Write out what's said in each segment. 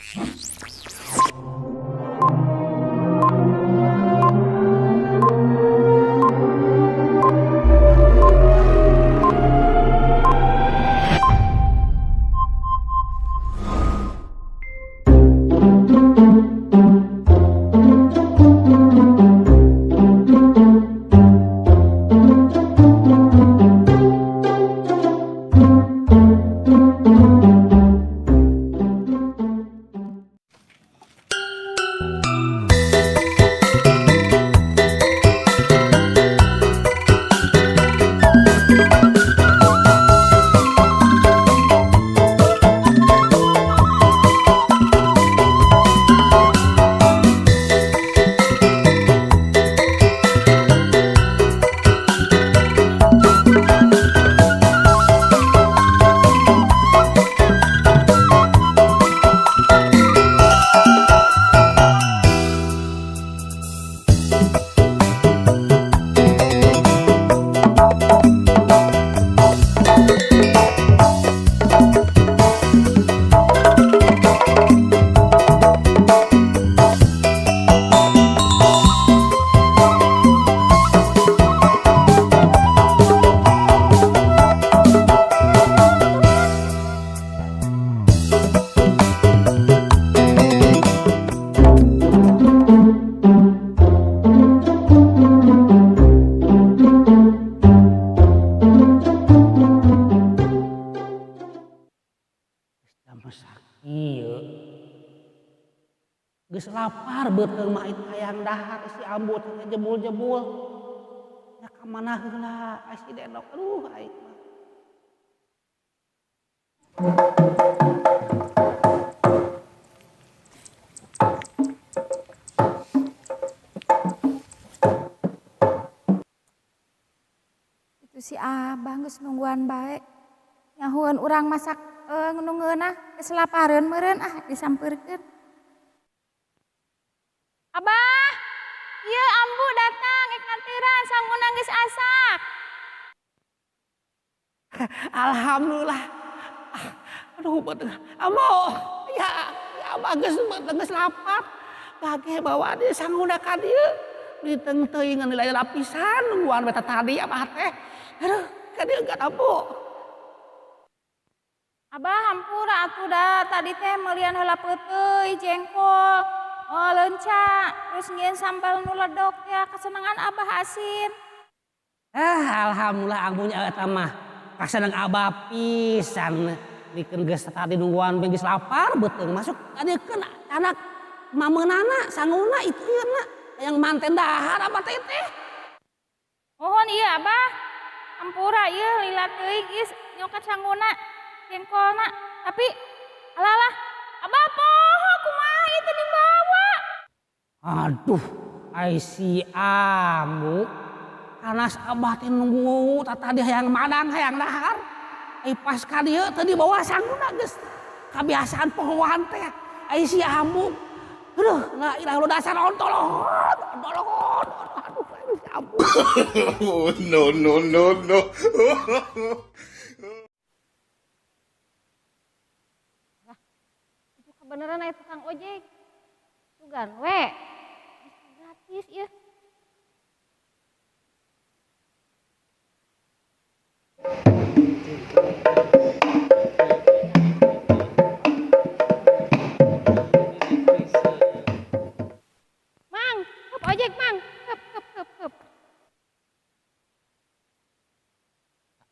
Geus lapar beuteung mah itu hayang dahar si ambu teh jebul-jebul. Ya ka mana heula ai si Denok, aduh aing mah. Itu si Abah geus nungguan bae. Nyahueun urang masak nu ngeunah geus lapareun meureun ah disampeurkeun. Abah, ieu ambu datang ek ngantiran sanguna geus asak. Alhamdulillah. Aduh beuteung. Ambu, ya, ya abah geus beuteung geus lapar. Gage bawa di sanguna ka dieu. Beuteung teuing nilai lapisan nungguan beta tadi abah teh. Aduh, ka dieu kan ambu. Abah hampura atuh da tadi teh meulian heula peuteuy jengkol. Oh leunca, terus ngieun sambal nu ledok ya kasenengan abah asin. Ah, alhamdulillah ambunya eta mah. Kaseneng abah pisan. Dikeun geus tadi nungguan geus lapar beuteung masuk adikeun anak mameunana sanguna itu ieu na yang manten dahar abah teh teh. Mohon ieu abah. Hampura ieu lila teuing geus nyokat sanguna jengkolna. Tapi alalah abah poho kumaha ieu teh dibawa. Aduh, ai si ambu. Kanas abah teh nunggu tadi hayang madang hayang dahar. Ai pas ka dieu teh dibawa sanguna geus kabiasaan pohoan teh. Ai si ambu. Aduh, la ilaha illallah dasar ontolot, ontolot. Aduh, ai si ambu. No no no no. Lah, itu kebenaran aya tukang ojek. Sugan we. Gratis ieu. Mang, hup ojek mang, hup hup hup hup.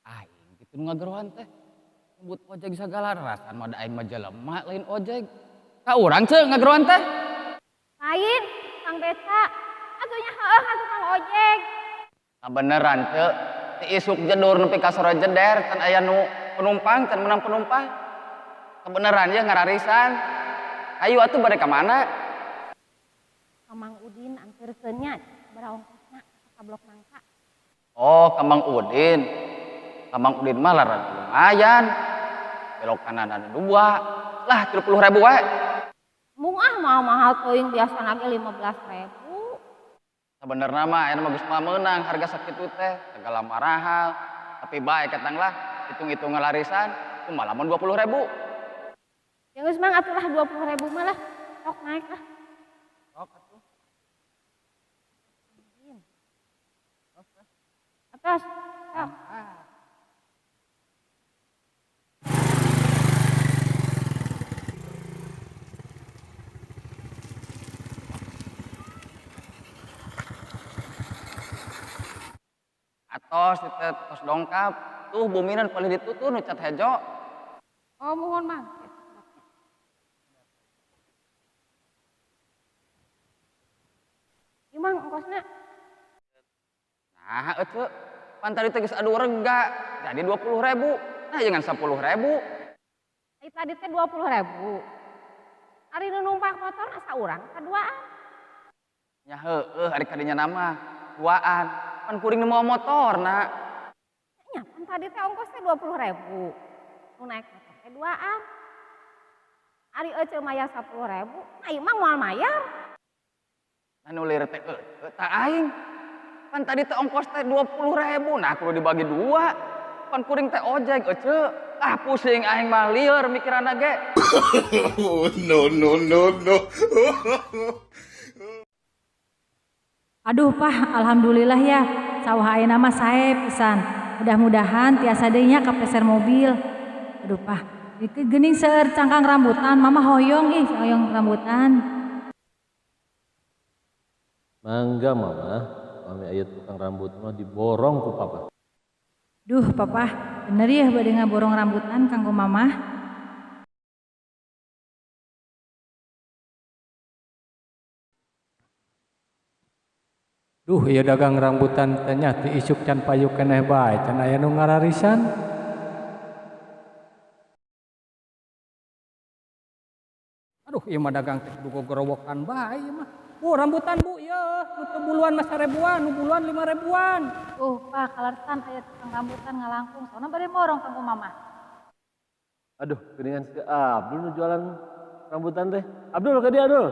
Aing kitu nu ngagerohan teh. Nyebut ojek sagala rasan mah da aing mah jelema lain ojek. Ka urang ceu ngagerohan teh. Lain, tukang beca. Atuh nya heueuh ka tukang ojek. Kabeneran ceu, ti isuk jedur nepi ka sore jeder can aya nu penumpang, can menang penumpang. Kebeneran ye ngararisan. Ayo atuh bade ka mana? Ka Mang Udin anterkeun nya baraongkosna ka Blok Nangka. Oh, ka Mang Udin. Ka Mang Udin mah larang lumayan. Belok kanan ada 2. Lah 30.000 wae. Mung ah mahal-mahal teuing biasana ge 15.000. Sabenerna mah aya mah geus moal meunang harga sakitu teh, segala marahal. Tapi bae katang lah, hitung-hitungan larisan, kumaha lamun 20.000. Ya geus Mang atuh lah 20.000 mah lah. Sok naik lah. Sok atuh. Atas. Sok. Atos teh tos dongkap. Tuh buminan paling ditutur nu cat hejo. Oh mohon Mang. Ieu Mang ongkosna. Nah, eceu. Pan tadi teh geus adu rega, jadi 20.000. Nah, jangan 10.000. Ai tadi teh 20.000. Ari nu numpak motor asa urang kaduaan. Nya heueuh ari kadinya nama duaan. Pan kuring nu mawa motorna. Nya pan tadi teh ongkos teh 20.000. Nu naik motor teh duaan. Ari eceu mayar 10.000, nah ieu mah moal mayar. Nah nu lieur teh eceu tah aing. Pan tadi teh ongkos teh 20.000, nah kudu dibagi dua. Pan kuring teh ojek eceu. Ah pusing aing mah lieur mikiranna ge. No no no no. Aduh Pah, alhamdulillah ya. Sawah ayeuna mah sae pisan. Mudah-mudahan tiasa deui nya kapeser mobil. Aduh Pah, ieu geuning seueur cangkang rambutan, mama hoyong ih hoyong rambutan. Mangga mama, kami aya tukang rambut mah diborong ku papa. Duh papa, bener ya bade ngaborong rambutan kanggo mama. Duh ieu dagang rambutan teh nya ti isuk can payu keneh bae, can aya nu ngararisan. Aduh ieu mah dagang teh kudu gogorowokan bae ieu mah. Bu rambutan bu ieu, nu teu buluan mah 1.000-an, nu buluan 5.000-an. Tuh Pak, kalersan aya tukang rambutan ngalangkung, soalna bade morong kanggo mama. Aduh, geuningan si Abdul nu jualan rambutan teh. Abdul ka dieu Abdul.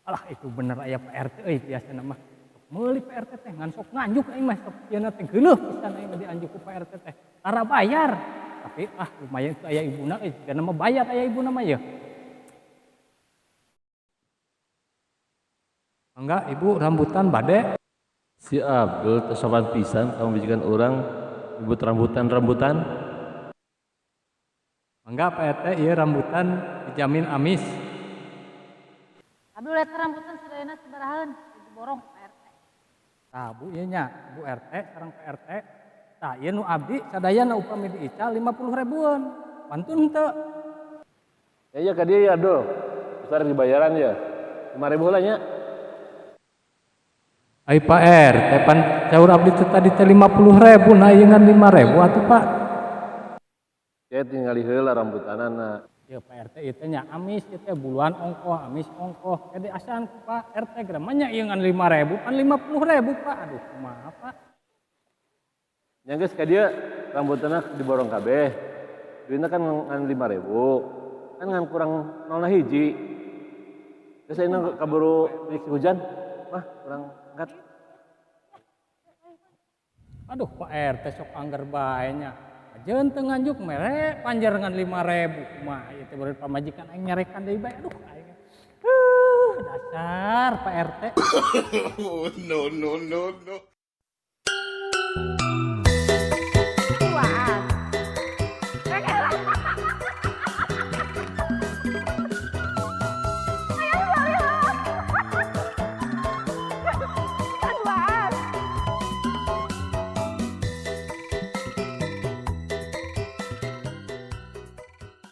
Alah itu bener aya Pak RT euy biasana mah. Meuli Pak RT teh ngan sok nganjuk aing mah sok ieu teh geuleuh pisan aing mah dianjuk ku Pak RT teh. Tara bayar. Tapi ah lumayan teh aya ibuna euy, jigana mah bayar aya ibuna mah yeuh. Mangga ibu rambutan bade. Si Abdul teh sopan pisan kamu bijikan urang nyebut rambutan-rambutan. Mangga Pak RT ieu rambutan dijamin amis. Abdul eta rambutan sadayana sabarahaeun diborong ku Pak RT. Tah bu ieu nya, Bu RT sareng Pak RT. Tah ieu nu abdi sadayana upami diical 50.000-an. Pantun teu? Ya iya ka dieu ya Abdul. Besar dibayaran ya. 5.000 lah nya. Ai Pak RT pan saur abdi teh tadi teh 50.000 nah ieu ngan 5.000 atuh Pak. Ya tinggali heula rambutanana. Ya Pak RT ieu teh nya amis ieu teh buluan ongkoh, amis ongkoh. Jadi asaan ku Pak RT geura nya ieu ngan 5.000 pan 50.000 Pak. Aduh kumaha Pak. Nya geus ka dieu rambutanna diborong kabeh. Duitna kan ngan 5.000. Kan ngan kurang 0 hiji. Geus ayeuna kaburu hujan. Mah kurang angkat. Aduh Pak RT sok angger bae nya. Ajeun teu nganjuk mere panjer ngan 5.000 kumaha ieu teh beureut pamajikan aing nyarekan deui bae. Aduh aing. Dasar Pak RT. No no no no.